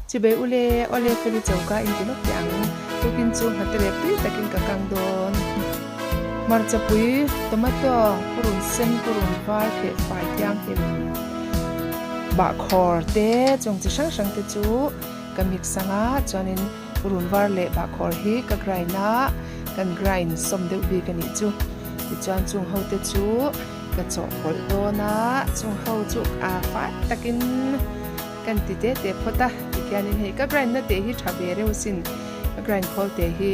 Chibei ule, awle feli choka in ti lawk teh ang. Tukin chu nghate rep tui takin ka kang dawn. Hmarcha pui, tomato, purun sen, purun var kheh fai thianghlim, bahkhawr te chung chi hrang hrang te chu ka mix ang a, chuanin purun var leh bahkhawr hi ka grind a, kan grind sawm deuh bik a nih chu. Tichuan chung ho te chu ka chawhpawlh dawn a, chung ho chu a fai takin. Kan ti te te phawt a, tikhianin hei ka grind na teh hi tha ve reuh asin, ka grind khawl teh hi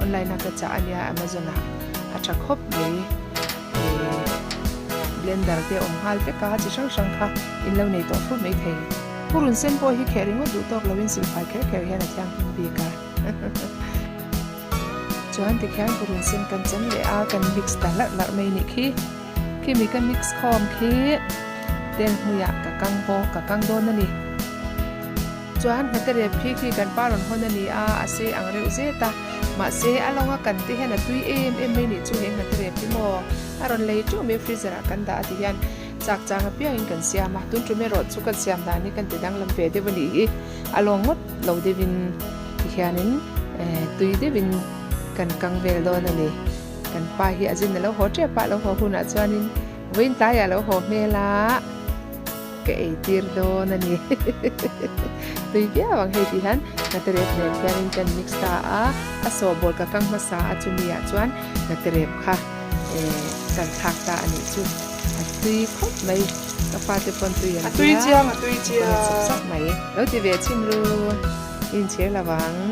online a ka chah ania Amazon ah a tha khawp mai eh blender te a awm nghal vek a, chi hrang hrang kha in lo nei tawh fur mai thei. Purun sen pawh hi kheh ringawt duh tawk loin silfai kher kher hian a thianghlim bik a. Chuan tikhian purun sen kan chan leh a, kan mix ta larh larh mai nih khi. Khimi ka mix khawm khi tel hmuiah ka kang bawk ka kang dawn a ni. Chuan hnate rep khi khi kan pa rawn hawn a ni a, a sei ang reuh zet a. Mahse a lawnga kan te hian a tui em em mai nih chu he hnate rep hi maw a rawn lei teuh mai freezer ah kan dah a ti hian chak chang apiangin kan siam a. Tun tum erawh chu kan siam dan hi kan ti danglam ve deuh a nih hi. A lawng ngawt lo deuhin ti hianin tui deuhin kan kang vel dawn a ni. Kan pa hi a zin a lo haw tep a, a lo haw hunah chuanin vawiin tlaiah a lo haw hmel a, ka eitir dawn a ni. Tui viau ang hei tih hian nghaterep nen hianin kan mix ta a, a sawhbawl ka kang hmasa a chumi ah chuan nghaterep kha eh kan thlak ta a nih chu. A tui khawp mai, ka fate pawn tui an tia, a tui chiang, a tui chiang sap sap mai. Lo ti ve chhin ru, inchhir lo ang.